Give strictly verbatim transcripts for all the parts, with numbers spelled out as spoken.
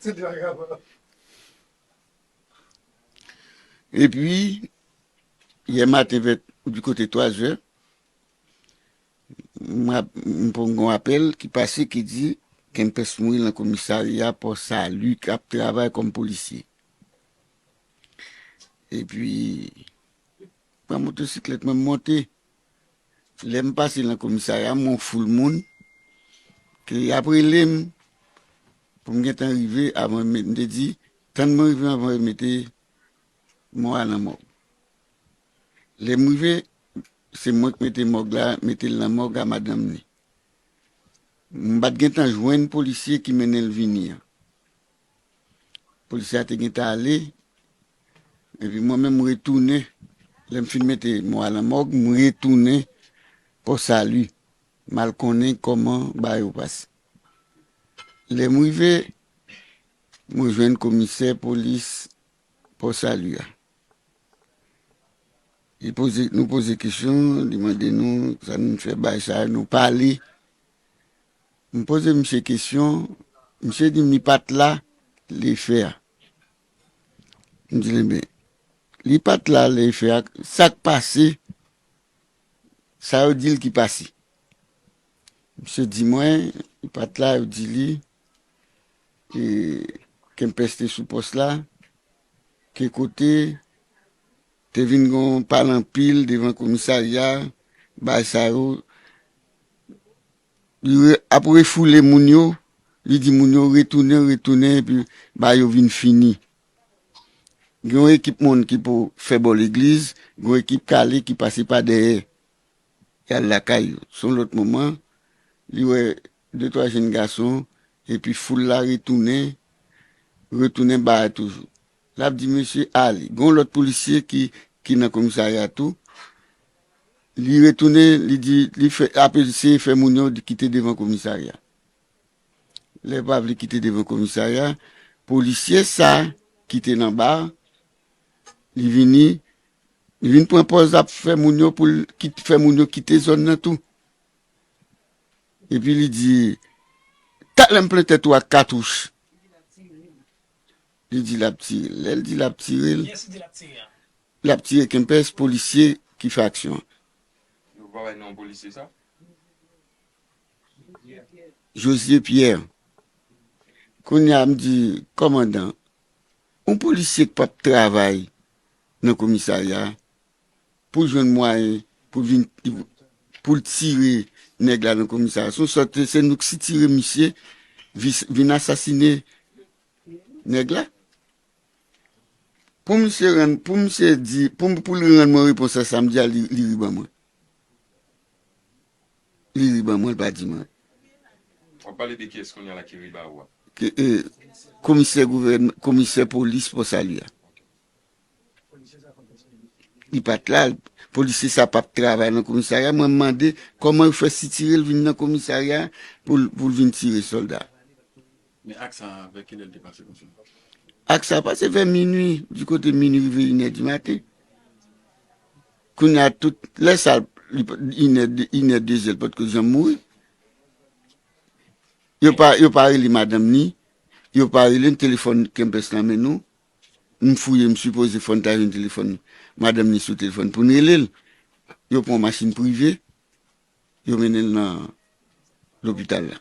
Se de vagabon. Epi, yè maten, vè, di kote twazè, m ap, m pran yon apèl ki pase ki di Kempès mouri nan komisarya Pò Sali k ap travay kòm polisye. Epi, pran motosiklèt mwen, m monte. Lè m pase nan komisarya, m wè yon foul moun ke y ap rele m pou m gentan rive avan m met, m te di, tann mwen rive anvan yo mete mò a nan mòg. Lè m rive, se mwen k mete mòg la, mete l nan mòg a madanm ni. M pa t gentan jwenn polisye ki mennen l vini an. Polisye a te gentan ale, epi mwen menm m retounen. Lè m fin mete mò a nan mòg, m retounen Pò Sali. M al konnen kòman bagay yo pase. Lè m rive, mwen jwenn komisè polis Pò Sali a. Li poze, nou poze kesyon, li mande nou sa nou fè bagay sa yo, nou pale. M poze misye kesyon, misye di m li pa t la lè fè a. M di l, "Enben, li pa t la lè fè a, sa k pase, sa yo di l ki pase?" Misye di mwen, li pa t la, yo di li, e, Kempès te sou pòs la, ke kote te vin gen yon pale anpil devan komisarya, bagay sa yo, li re-, ap refoule moun yo, li di moun yo retounen, retounen, epi bagay yo vin fini. Gen yon ekip moun ki pou fè bò legliz, gen yon ekip k ale ki pase pa dèyè. Y al lakay yo. Se yon lòt moman, li wè de twa jenn gason, epi foul la retounen, retounen ba a toujou. L ap di mesye ale. Gen yon lòt polisye ki, ki nan komisarya tou. Li retounen, li di, li fè, ap eseye fè moun yo kite devan komisarya. Lè pa vle kite devan komisarya, polisye sa ki te nan ba, li vini, li vin pran pòz ap fè moun yo pou l kit-, fè moun yo kite zòn nan tou. Epi li di, "Talè m plen tèt ou ak katouch." Li di l ap tire l. Lè l di l ap tire l, Kiyès ou di l ap tire a? L ap tire Kempès, polisye ki fè aksyon an. Yo pa bay non polisye sa? Josué Pierre. Kounye a m di, "Kòmandan, yon polisye k p ap travay nan komisarya a, pou l jwenn mwayen pou l vin, pou l tire nèg la nan komisarya a. Se yon sòt, se nou k sitire misye, vi-, vin asasine nèg la." Pou misye rann, pou misye di, pou, pou li rann mwen repons la, sa m di a, li, li ri ban mwen. Li ri ban mwen, li pa di mwen. W ap pale de kiyès kounye a la ki ri ba ou a? Ke, e, komisè gouvèn-, komisè polis Pò Sali a. Li pa t la, polisye sa p ap travay nan komisarya. Mwen m mande kòman yo fè sitire l vin nan komisarya pou l, pou l vin tire sòlda. Men ak sa, vè kilè l te pase konsa? Ak sa pase vè minui, di kote minui rive inè di maten. Kounye a tout, lè sa, li pa, inè, inè, dezè, l potko janm mouri. Yo pa, yo pa rele madanm ni, yo pa rele n, telefòn Kempès nan men nou. M fouye, m sipoze fò n ta jwenn telefòn madanm ni sou telefòn pou n rele l. Yo pran yon machin prive, yo mennen l nan lopital la.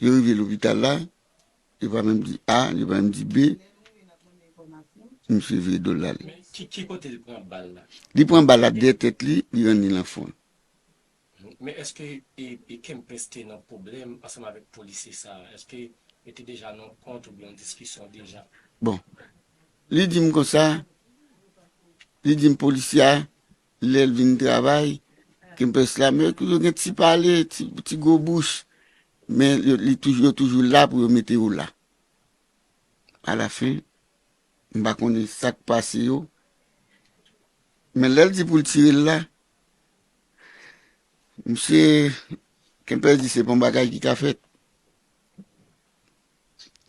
Yo rive lopital la, yo pa menm di A, yo pa menm di B. Misye vire do l ale. Men ki, ki kote li pran bal la? Li pran bal la dèyè tèt li, li rann li nan fwon. Men èske, e, e Kempès te nan pwoblèm ansanm avèk polisye sa a? Èske yo te deja nan yon kont oubyen yon diskisyon deja? Bon, li di m konsa, li di m polisye a, lè l vin travay, Kempès la, men yo toujou gen ti pale, ti, ti gwo bouch, men yo, li toujou, yo toujou la pou yo mete yo la. Alafen, m pa konnen sa k pase yo, men lè l di pou l tire l la, misye, Kempès di se pa yon bagay ki ka fèt.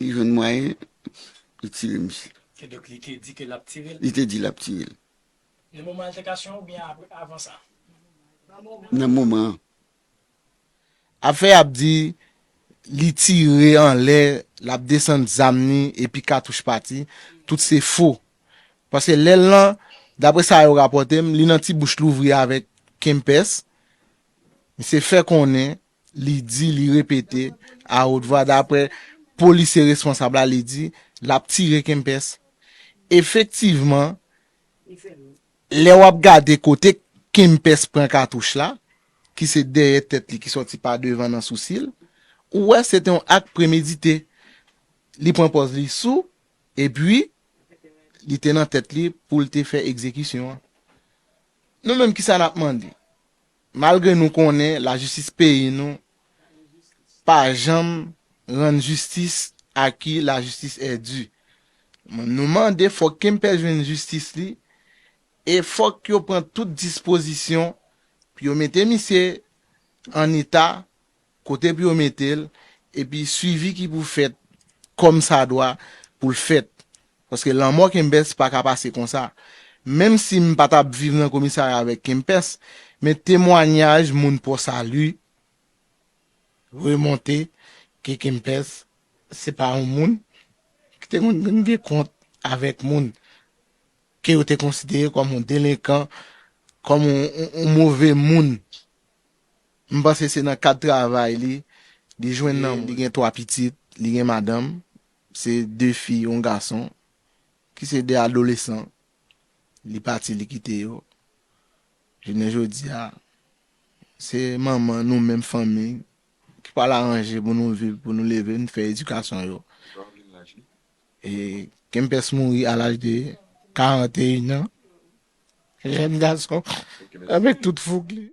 Li jwenn mwayen, li tire misye. Kidonk, li te di ke l ap tire l? Li te di l ap tire l. Nan moman altèkasyon oubyen apre, avan sa? Nan moman an. Afè ap di, li tire anlè, l ap desann zam li, epi katouch pati, tout se fo. Paske lè l lan, daprè sa yo rapòte m, li nan ti bouch louvri avèk Kempès. Misye fè konnen, li di, li repete a wot vwa, daprè polisye responsab la, li di, l ap tire Kempès. Efektivman, lè w ap gade kote Kempès pran katouch la, ki se dèyè tèt li ki sòti pa devan nan sousi l, ou wè se te yon ak premedite. Li pran pòz li sou, epi li te nan tèt li pou l te fè egzekisyon an. Nou menm, kisa n ap mande? Malgre nou konnen lajistis peyi nou pa janm rann jistis à qui la justice est due. Nou mande fòk Kempès jwenn jistis li, e fòk yo pran tout dispozisyon pou yo mete misye an eta kote pou yo mete l, epi swivi ki pou fèt kòmsadwa pou l fèt. Paske lanmò Kempès pa ka pase konsa. Menm si m pa t ap viv nan komisarya avèk Kempès, men temwanyaj moun pwòch a li remonte ke Kempès se pa yon moun ki te konn gen kont avèk moun ke yo te konsidere kòm yon delenkan, kòm yon, yon, yon move moun. M panse se nan kad travay li, li jwenn nan, li gen twa pitit, li gen madanm, se de fi, yon gason, ki se de adolesan. Li pati, li kite yo. Jounen jodi a, se manman nou menm fanmi ki pral aranje pou nou viv, pou nou leve, nou fè edikasyon yo. E Kempès mouri a laj de karant e en an. Jèn gason, avèk tout fouk li.